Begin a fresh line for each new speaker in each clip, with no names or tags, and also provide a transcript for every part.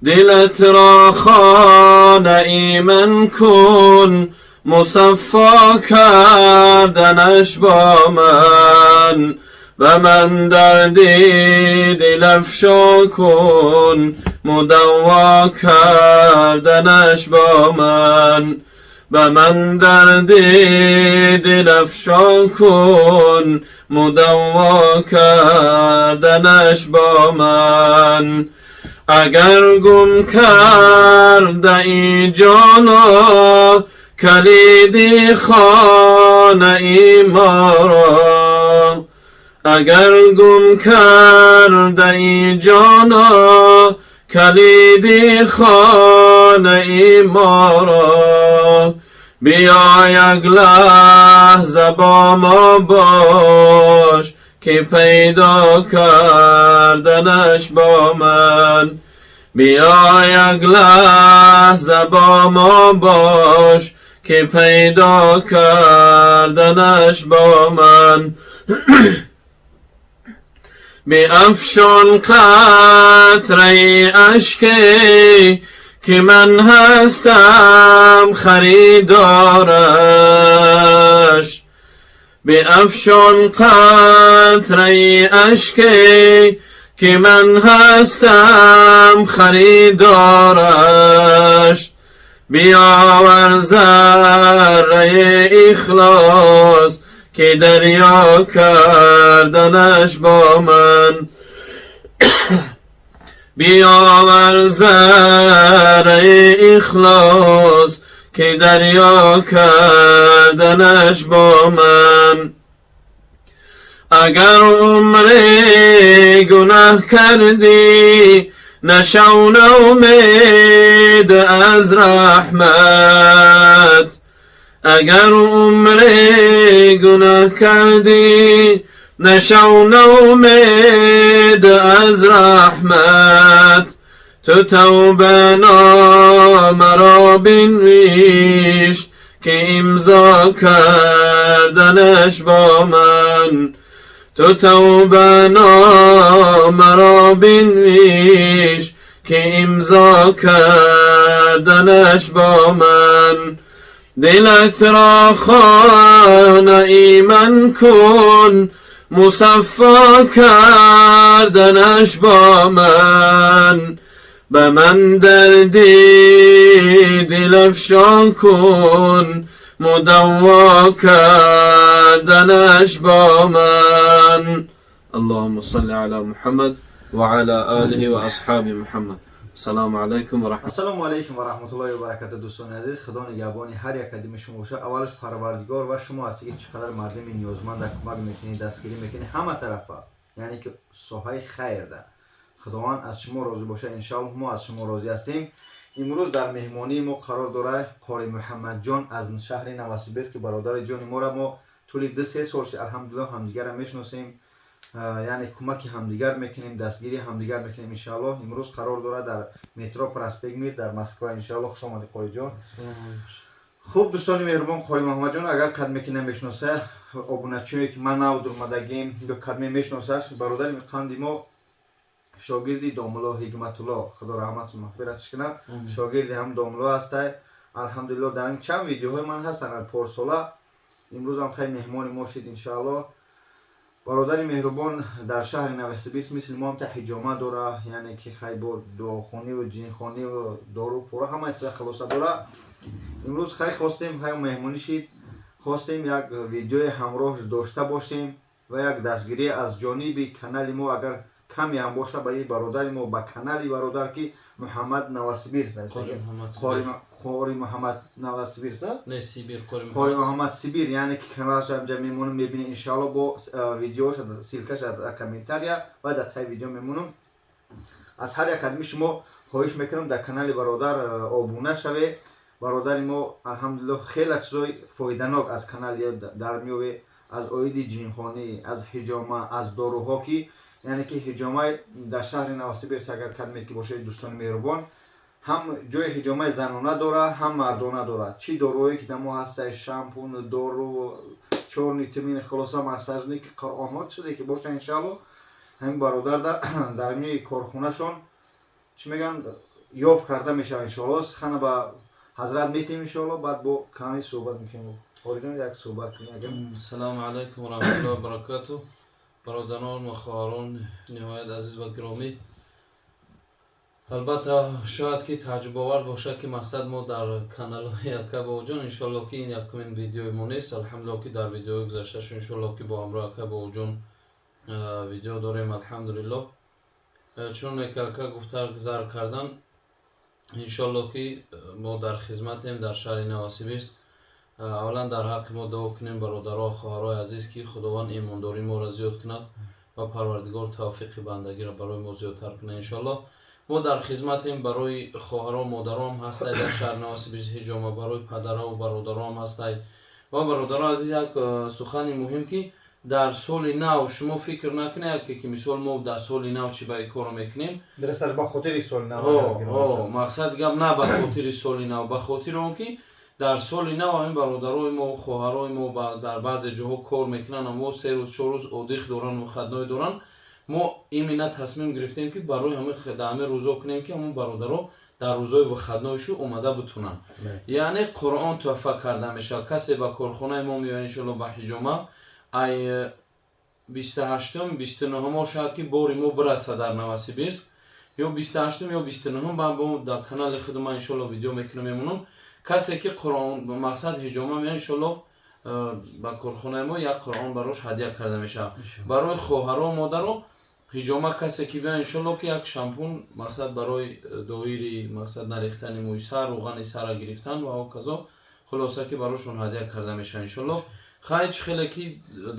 دلت را خانه ایمن کن، مصفا کردنش با من. و من دردی دل افشا کن، مدوا کردنش با من. به من دردی دل افشا کن، مدوا کردنش با من. اگر گم کرده ای جانا کلید خانه ای ما را، اگر گم کرده ای جانا کلید خانه ای ما را، بیا یک لحظه با ما باش که پیدا کردنش با من. بیا یک لحظه با ما باش که پیدا کردنش با من. بیفشان قطره اشکی که من هستم خریدارش. بیفشان قطره اشکی که من هستم خریدارش. بیاور ذره اخلاص که دریا کردنش با من. بیاور ذره اخلاص که دریا کردنش با من. اگر عمر گناه کردی، نشو نومید از رحمت. اگر عمر گناه کردی، نشو نومید از رحمت. تو توبه نامه را بنویش که امضا کردنش با من. تو توبه نامه را بنویش که امضا کردنش با من. دلت را خانه ایمن کن، مصفا کردنش با من. به من دردی دل افشان کن، مدوا کردنش با من. اللهم صل على محمد وعلى آله وأصحاب محمد. السلام علیکم و رحمت
Ассалому алайкум ва раҳматуллоҳи ва баракату. Дӯстони азиз, Худо нигаҳбони ҳар як қадими шумо боша. Аввалаш Парвардигор ва шумо ҳастед, ки чӣ қадар мардими ниёзманда кӯмак мекунед, дастгирӣ мекунед ҳама тарафа, яъне ки соҳаи хайрда. Худованд аз шумо розӣ боша, иншоаллоҳ. Мо аз шумо розӣ ҳастем. Имрӯз дар меҳмонии мо қарор дорад Қори Муҳаммадҷон аз шаҳри Новосибирск, ки бародари ҷони моро мо тӯли 2-3 сол шуд, алҳамдулиллоҳ, ҳамдигарро мешиносем, яъне кӯмаки ҳамдигар мекунем, дастгирии ҳамдигар мекунем, иншоаллоҳ. Имрӯз қарор дорад дар метро Проспект Мир дар Москва, иншоаллоҳ. Хуш омадӣ, Қориҷон. Хуб, дӯстони меҳрубон, Қори Муҳаммадҷон агар кадме ки намешиноса, обуначиое ки ман нав дурмадагим ё кадме мешиносаш, бародари қанди мо, шогирди домулло Ҳикматулло, Худо раҳмату мағфиратш кунад, шогирди ҳам домулло ҳастай, алҳамдулиллоҳ. Дар ин чанд видеоҳои ман ҳастанд порсола. Имрӯзам хеле меҳмони мо шид, иншоаллоҳ. Бародари меҳрубон дар шаҳри Новосибирск мисли мо ҳам та ҳиҷома дора, яъне ки хай бо дуохониву ҷинхониву дору пора, ҳама чиза хулоса дора. Имрӯз хай хостем, хай меҳмонӣ шид, хостем як видеои ҳамроҳ дошта бошем ва як дастгирӣ аз ҷониби канали мо, агар каме ҳам боша, ба ин бародари мо, ба канали бародар, ки Муҳаммад Новосибирск, Қори Муҳаммад Новосибирск.
Не, Сибир.
Қори Муҳаммад Сибир, яъне ки каналаш ҳамҷа мемонам, мебинед, иншоалло. Бо видеоша, ссылка ша дар комментария ва дар таи видео мемонам. Аз ҳар як қадами шумо хоҳиш мекунам, дар канали бародар обуна шавед. Бародари мо, алҳамдулиллоҳ, хеле чизои фоиданок аз канали дар меовед, аз оиди ҷинхонӣ, аз ҳиҷома, аз доруҳо, ки яъне ки ҳиҷомаи дар шаҳри Новосибирск, агар кадме ки бошед, дӯстони меҳрубон, ҳам ҷои ҳиҷомаи занона дорад, ҳам мардона дорад. Чӣ доруҳое ки дар мо ҳастад, шампун, дору, чёрный тмин, хулоса, массажник, қуръонҳо, чизе ки бошад, иншаалло, ҳамин бародар дар ҳамин корхонашон, чӣ мегӯянд. Ёфт карда мешавад, иншоалло. Сухана ба ҳазрат метиҳем, иншоалло, баъд бо каме суҳбат мекунем. Ҳоҷиҷон, як суҳбат кунем.
Салому алайкум ва раҳматуллоҳи ва баракатуҳ. Бародарон ва хоҳарон ниҳоят азиз ва гиромӣ, албатта, шояд ки тааҷҷубовар бошад, ки мақсад мо дар каналҳои ака Бобоҷон, иншоалло, ки ин якумин видеои мо нест. Алҳамдулилло, ки дар видеои гузашташу, иншоалло, ки бо ҳамроҳ ака Бобоҷон видео дорем. Алҳамдулилло, чуноне ки ака гуфта гузар кардан, иншоалло, ки мо дар хизматем дар шаҳри Новосибирск. Аввалан дар ҳаққи мо дуо кунем, бародаро, хоҳарои азиз, ки Худованд имондории моро зиёд кунад ва Парвардигор тавфиқи бандагиро барои мо зиёдтар кунад. Иншоалло, мо дар хизматем. Барои хоҳаро, модаром ҳастай дар шаҳри Новосибирск ҳиҷома, барои падараву бародаром ҳастай. Ва бародаро азиз, як сухани муҳим, ки дар соли нав шумо фикр накунед, ки мисол мо дар соли нав чӣ ба ин корро мекунем.
Дурусташ, ба хотири соли нав.
Мақсад гап на ба хотири соли нав, ба хотири он ки дар соли нав ҳамин бародарои мо, хоҳарои мо дар баъзе ҷоҳо кор мекунанд, мо 3 рӯз, 4 рӯз отдых доранд, выходной доранд. Мо именно тасмим гирифтем, ки барои дар ҳамин рӯзо кунем, ки ҳамон бародаро дар рӯзои выходной шу омада бутунанд. Яъне Қуръон туҳфа карда мешавад. Касе ба корхонаи мо меояд, иншоалло, ба ҳиҷома, ай 28-ум, 29-умо шояд ки бори мо бирасад дар Новосибирск, ё 28-ум, ё 29-ум. Бо дар канали худ ман, иншоалло, видео мекунам, мемонам. Касе ки Қуръон мақсад ҳиҷома меояд, иншоалло, ба корхонаи мо як Қуръон барош ҳадя карда мешавад. Барои хоҳаро, модаро ҳиҷома касе ки биёяд, иншоалло, ки як шампун, мақсад барои доири, мақсад нарехтани мӯи сар, рӯғани сара гирифтан ва ҳоказо, хулоса, ки барошон ҳадя карда мешавад, иншоалло. Хай, чӣ хеле ки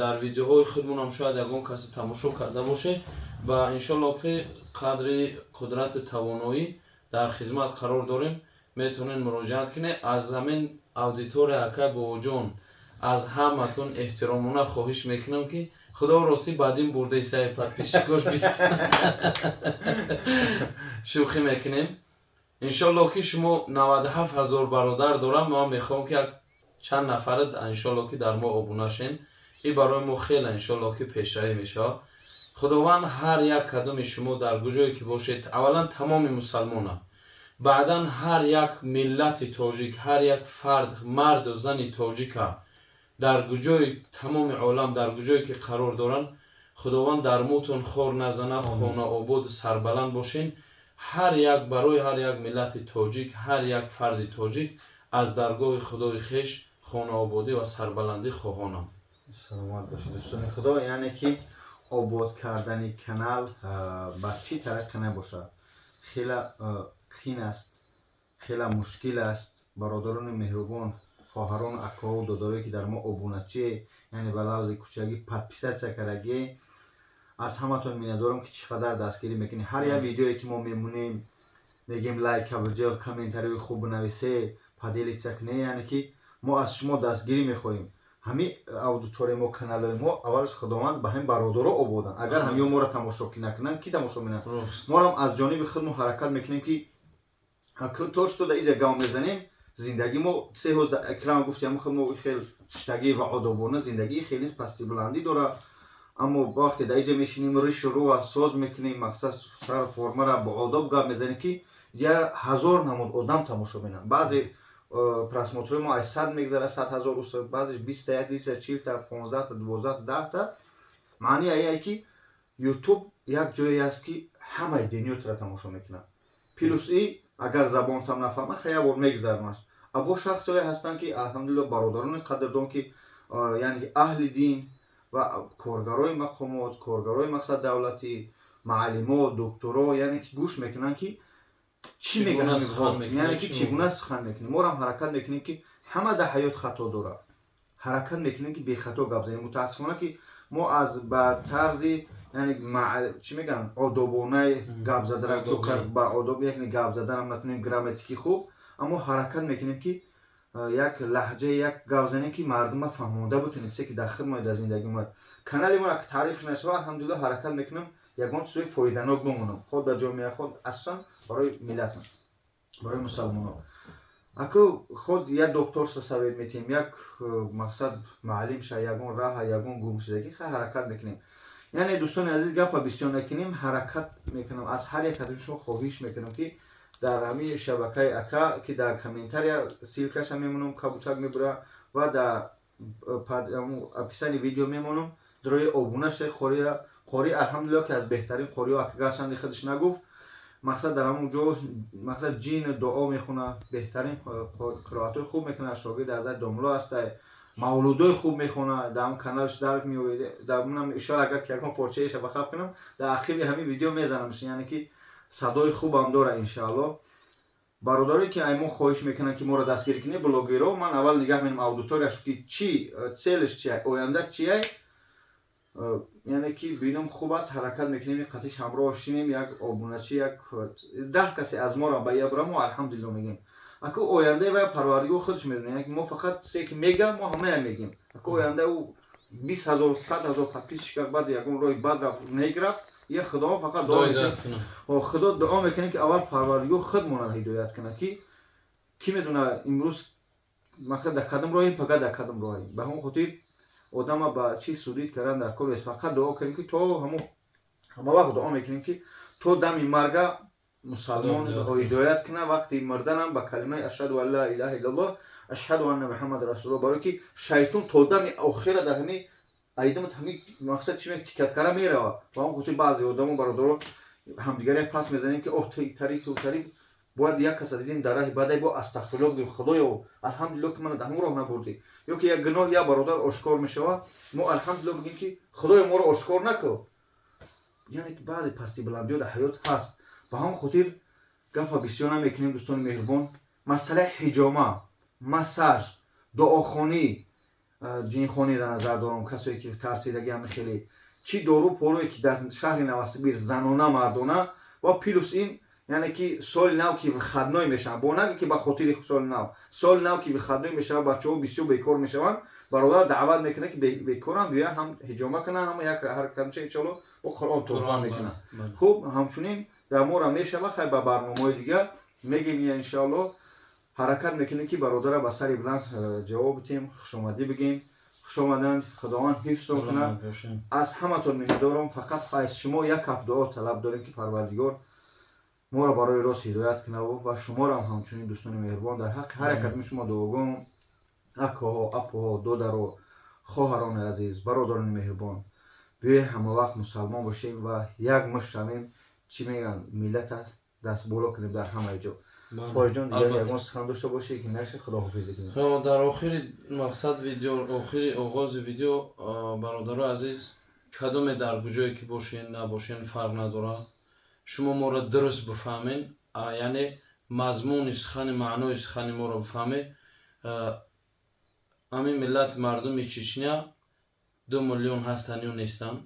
дар видеоҳои худмонам шояд ягон касе тамошо карда бошед, ва иншоалло, ки қадри қудрату тавоноӣ дар хизмат қарор дорем, метавонед муроҷиат кунед. Аз ҳамин аудитория, акай Бобоҷон, аз ҳаматон эҳтиромона хоҳиш мекунам, ки худо ростӣ баъдин бурдаисай подписчик ош бис. Шӯхӣ мекунем. Иншоалло, ки шумо 97 ҳазор бародар дорам, ман мехоҳам, ки як чанд нафар, иншоалло, ки дар мо обуна шен. Ин барои мо хеле, иншоалло, ки пешравӣ мешавад. Худованд ҳар як кадоми шумо дар куҷое ки бошед, аввалан тамоми мусалмона, баъдан ҳар як миллати тоҷик, ҳар як фард, марду зани тоҷика дар куҷои тамоми олам, дар куҷое ки қарор доранд, Худованд дар мӯтон хор назана, хонаободу сарбаланд бошен. Ҳар як барои ҳар як миллати тоҷик, ҳар як фарди тоҷик аз даргоҳи Худои хеш хонаободӣ ва сарбаландӣ хоҳонам.
Саломат бошед, дӯстони худо. Яъне ки обод кардани канал ба чӣ тариқе набошад, хеле қин аст, хеле мушкил аст. Бародарони меҳрубон, хоҳарон, акоу додарое, ки дар мо обуначие, яъне ба лавзи кӯчагӣ подписаться кардагӣ, аз ҳаматон миннатдорам, ки чӣ қадар дастгирӣ мекунед. Ҳар як видеое ки мо мемонем, мегем: лайк кабиҷо, комментариҳои хуб бинависе, поделиться кунед. Яъне ки мо аз шумо дастгирӣ мехоҳем. Ҳамин аудиторияи мо, каналҳои мо, аввалаш Худованд ба ҳамин бародаро ободанд. Агар ҳамиё моро тамошо накунанд, ки тамошо менанд? Морам аз ҷониби худмо ҳаракат мекунем, ки то что да иҷа гав мезанем, зиндагӣ мо се ҳоз экран гуфтем, худ мо хел штагӣ ва одобона зиндагӣ хеле низ пасти баландӣ дорад. Аммо вақте дар иҷа мешинем, ришу рӯа соз мекунем, мақсад сар формара бо одоб гап мезанем, ки я ҳазор намуд одам тамошо менанд. Баъзе просмотр ои мо аз 100 мегзара, 100 000, баъзеш 20-та, як 20-та, 40-та, 15-та, 12-та, 10-та. Маъни ае ки Ютуб як ҷое аст, ки ҳамаи дунётро тамошо мекунад. Плюс и агар забонтам нафаҳма, хай, як бор мегзармаш. Або шахсҳое ҳастанд, ки алҳамдулилло, бародарони қадрдон, ки яъне аҳли дин ва коргарои мақомот, коргарои мақсад давлатӣ, маълимо, докторо, яъне ки гӯш мекунанд, ки чӣ мегӯянд, яъне ки чӣ гуна сухан мекунем. Морам ҳаракат мекунем, ки ҳама дар ҳаёт хато дорад, ҳаракат мекунем, ки бехато гап занем. Мутаассифона, ки мо аз ба тарзи, яъне чӣ мегӯянд, одобонаи гап заданам, ба одоб яъне гап заданам натунем, грамматики хуб, аммо ҳаракат мекунем, ки як лаҳҷаи як гап занем, ки мардума фаҳмонда бутунем, чизе ки дар худмо, дар зиндагӣ мо, канали мо таъриф нашава. Алҳамдулилло, ҳаракат мекунам ягон чизои фоиданок бимонам, худ дар ҷомеа, худ асосан барои миллатам, барои мусалмонон. Аку худ як докторша совет метиҳем, як мақсад маълим ша, ягон раҳа, ягон гумшудагӣ, хай, ҳаракат мекунем. Яъне, дӯстони азиз, гапа бисёр накунем. Ҳаракат мекунам, аз ҳар як аз шумо хоҳиш мекунам, ки Дар ҳамин шабакаи ака, ки дар комментария ссылка ша мемонам, кабутак мебура, ва дар описании видео мемонам. Дрои обуна шед. Қория, қори, алҳамдулилло, ки аз беҳтарин қориҳо, ака, гарчанде худаш нагуфт. Мақсад, дар ҳамон ҷо, мақсад, ҷин дуо мехона, беҳтарин қироатҳои хуб мекунад. Шогирди ҳазрат домулло ҳастай, мавлудои хуб мехона. Дар ҳамон каналш дарк меоед. Дар унам иншоалло, агар ки ягон порчаеша ба хаб кунам, дар ахири ҳамин видео мезанам. Яъне ки садои хубам дора, иншоалло. Бародарое, ки ай мо хоҳиш мекунанд, ки моро дастгирӣ кунед, блогерро, ман аввал нигаҳ менам аудиторияш, ки чӣ цель ш чия, оянда чия. Яъне ки бинум хуб аст, ҳаракат мекунем, қатиш ҳамроҳ шинем. Як обуначи, як 10 касе аз моро ба я бура, мо алҳамдулилло мегем. Аку ояндаи вай Парвардигор худаш медонад. Яъне мо фақат се ки мегам, мо ҳамая мегем. Аку ояндаи ӯ 20 000, 100 000 подписчика, баъд ягон роҳи бад рафт, нек рафт, я Худо фақат дуо мекунем, Худо дуо мекунем, ки аввал Парвардигор худ монад ҳидоят кунад, ки кӣ медона, имрӯз мақсад дар кадом роҳем, пага дар кадом роҳем. Ба ҳамон хотир одама ба чӣ судид кардан дар кор нест. Фақат дуо кунем, ки то ҳамон ҳама вақт дуо мекунем, ки то дами марга мусалмон ҳидоят кунад, вақти мурданам ба калимаи ашҳаду ан ла илаҳа иллаллоҳ, ашҳаду анна Муҳаммад расулуллоҳ. Барое ки шайтон то дами охира дар ҳамин айдамат, ҳамин мақсад чи тикат кара мерава. Ба ҳамон хотир баъзе одамо, бародаро, ҳамдигаре пас мезанем, ки оҳ, ту итари, ту тари. Бояд як каса дидем дар раҳи бадай, бо астағфируллоҳ бигӯем: «Худоё, алҳамдулилло, ки мана дар ҳамон роҳ набурдӣ». Ё ки як гуноҳ як бародар ошкор мешава, мо алҳамдулилло бигӯем, ки «Худоё, моро ошкор накун». Яъне ки баъзе пасти баландиҳо дар ҳаёт ҳаст. Ба ҳамон хотир гапа бисёр намекунем, дӯстони меҳрубон. Масъалаи ҳиҷома, массаж, дуохонӣ, ҷинхонӣ дар назар дорам, касое ки тарсидаги, ҳами хеле чӣ дору порое, ки дар шаҳри Новосибир занона, мардона ва плюс ин, яъне ки соли нав ки выходной мешаванд, бо наге ки ба хотири соли нав, соли нав ки выходной мешавад, бачаҳо бисёр бекор мешаванд. Бародар даъват мекунад, ки бекорам биёян, ҳам ҳиҷома кунанд, ҳама як ҳаракатча, иншоалло, бо Қуръон туҳфа мекунанд. Хуб, ҳамчунин дар мора мешава. Хай, ба барномаҳои дигар мегем, иншоалло. Ҳаракат мекунем, ки бародара ба сари баланд ҷавоб битем, хушомадӣ бигем. Хушомаданд, Худованд ҳифзтон кунад. Аз ҳаматон миннатдорам. Фақат аз шумо як ҳафт дуо талаб дорем, ки Парвардигор моро барои рост ҳидоят кунаву ва шуморо ҳамчунин. Дӯстони меҳрубон, дар ҳаққи ҳар як кадоми шумо дуогӯм. Акоҳо, апоҳо, додаро, хоҳарони азиз, бародарони меҳрубон, биёед, ҳамавақт мусалмон бошем ва як мушт шавем. Чӣ мегӯянд, миллат аст, даст боло кунем дар ҳамаи ҷо. Хориҷон, дигар ягон сухан дошта бошед, ки наша худоҳофизӣ кунем?
Дар охири мақсад видео, охири оғози видео, бародарои азиз, кадоме дар куҷое ки бошен, набошен, фарқ надорад. Шумо моро дуруст бифаҳмен, яъне мазмуни сухани, маънои сухани моро бифаҳме. Ҳамин миллати мардуми Чечня 2 миллион ҳастанд ё нестанд,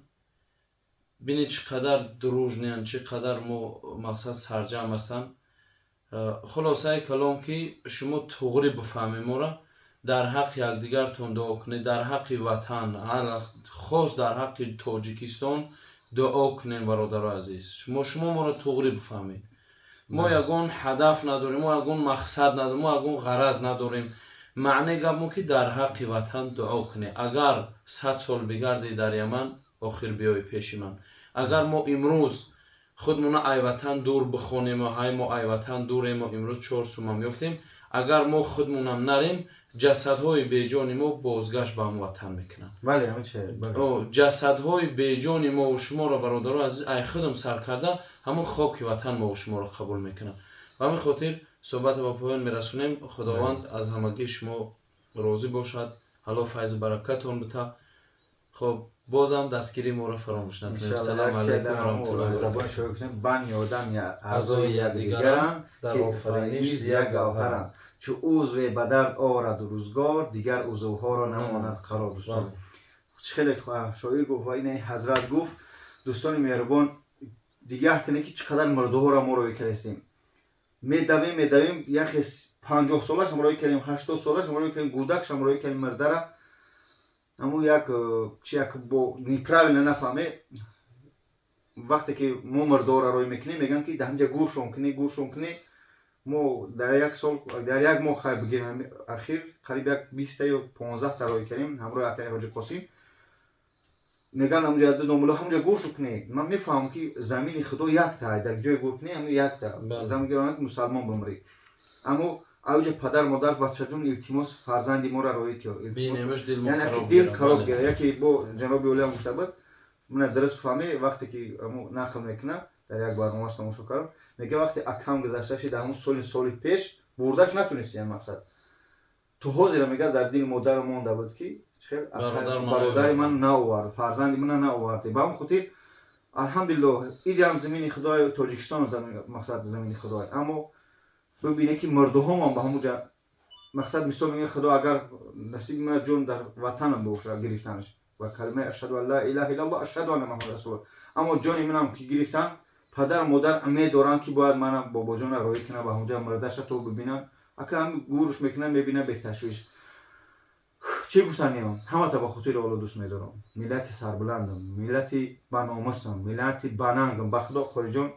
бинед, чӣ қадар дружный янд, чӣ қадар мо мақсад сарҷамъ ҳастанд. Хулосаи калом, ки шумо туғрӣ бифаҳмед моро, дар ҳаққи якдигартон дуо кунед, дар ҳаққи ватан, хос дар ҳаққи Тоҷикистон дуо кунем. Бародаро азиз, шумо моро туғрӣ бифаҳмед. Мо ягон ҳадаф надорем, мо ягон мақсад надорем, мо ягон ғараз надорем. Маънеи гап мо, ки дар ҳаққи ватан дуо кунед. Агар 100 сол бигардӣ дар Яман, охир биёй пеши ман. Агар мо имрӯз худмона ай ватан дур бихонему, ҳай, мо ай ватан дурему, имрӯз чор сумам ёфтем, агар мо худмонам нарем, ҷасадҳои беҷони мо бозгашт ба ҳамон ватан мекунанд. Ҷасадҳои беҷони мову шуморо, бародаро азиз, ай худам сар карда, ҳамон хоки ватан мову шуморо қабул мекунад. Ба ҳамин хотир суҳбатро ба поён мерасонем. Худованд аз ҳамагии шумо розӣ бошад, Аллоҳ файзу баракатон бита. Хоб, бозам дастгирии моро фаромӯш накунед. Салому алайкум ва раҳматуллоҳи.
Забони шоир гуфтем: бани одам аъзои якдигаранд, дар офариниш як гавҳаранд. Чу узве ба дард орад рӯзгор, дигар узвҳоро намонад қарор. Дӯстон, хеле шоир гуфт ва ина ҳазрат гуфт. Дӯстони меҳрубон, дигар кунед, ки чӣ қадар мурдаҳоро мо рӯй кардастем. Медавем, медавем, яхе 50 солаш ҳамроҳӣ кардем, 80 солаш ҳамроҳӣ кардем, гӯдакш ҳамроҳӣ кардем, мурдара. Ҳамун як чи як бо неправильно нафаҳме. Вақте ки мо мурдаҳоро рӯй мекунем, мегӯянд, ки дар ҳамҷа гӯршон кунӣ, гӯршон кунӣ. Мо дар як сол, дар як моҳ, хай бигирем, ахир қариб як 20-та ё 15-та рӯй кардем ҳамроҳи акаи Ҳоҷи Қосим. Меган ҳамҷа домуло ҳамҷа гӯр кунед. Ман мефаҳмам ки замини худо якта, дар ҷои гӯр кунед ҳам якта. Замин гиранд ки мусалмон бимрӣ. Аммо авҷа падар модар бачаҷон илтимос фарзанди моро роҳӣ кӣ. Яъне ки дил хароб гира. Яке бо ҷаноби олиам гуфта буд, мана дуруст фаҳмӣ вақте ки нақл мекунам дар як барномааш тамошо кардам, мега вақте акам гузашта шид дар ҳамон соли пеш бурдаш натунисти, яъне мақсад. То ҳозира мега дар дили модарам монда буд ки бародари ман наовард, фарзанди мана наовард. Ба ҳамон хотир алҳамдулиллоҳ иҷам замини худой, Тоҷикистон мақсад замини худой. Аммо бибине ки мурдуҳомам ба ҳамон ҷа мақсад мисол мегӯяд худо агар насиби мана ҷон дар ватанам бошад гирифтанаш ва калимаи ашҳаду ан ла илаҳа иллаллоҳ ашҳаду анна муҳаммадан расулуллоҳ. Аммо ҷони манам ки гирифтан, падар модар умед доранд ки бояд манам бобоҷонро роҳӣ кунам ба ҳамон ҷа мурдаша то бибинам. Ака ҳам гӯрш мекунам, мебинам беташвиш. Чӣ гуфтаниям? Ҳамата ба хотири Аллоҳ дӯст медорам. Миллати сарбуландам, миллати баномусам, миллати банангам. Ба худо қориҷон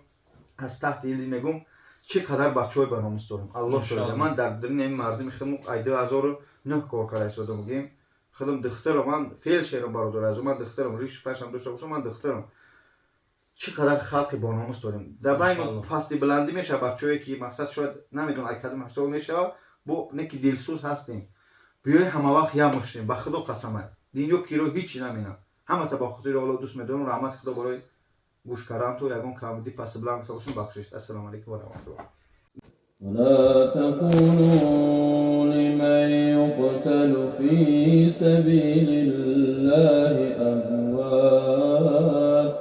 аз таҳти илм мегум чӣ қадар бачаҳои баномус дорам. Аллоҳ шоҳид. Ман дар даруни ин мардуми худам ай 2009 кор карда истодам. Гӯем худам духтарам, ман фелшерам бародар азиз, ман духтарам, риш фашам дошта бошам, ман духтарам. Чӣ қадар халқи бономус дорем. Дар байни пасти баландӣ мешавад бачаҳое ки мақсад шояд намедонам ай кадом ҳисоб мешавад, бо не ки дилсӯз ҳастем. Биёй ҳама вақт як бошем, ба худо қасамай. Дунё киро ҳичи наминам. Ҳамата ба хотири Аллоҳ дӯст медорам. Раҳмати худо барои гӯш кардан то ягон камбудӣ пасти баланд гуфта бошем, бахшиш. Ассалому алайкум ва раҳматуллоҳ.
ولا تقولوا لمن يقتل في سبيل الله أموات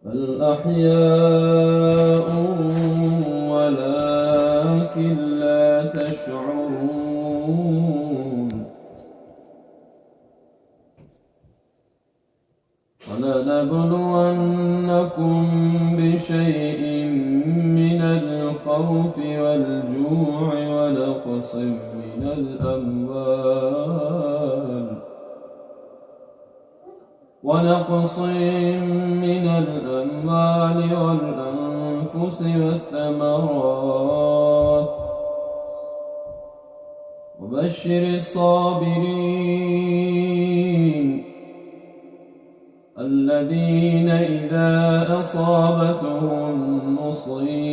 بل أحياء ولكن لا تشعرون. ولنبلونكم بشيء من الخوف والجوع ونقص من الأموال ونقص من الأموال والأنفس والثمرات وبشر الصابرين الذين إذا أصابتهم مصيبة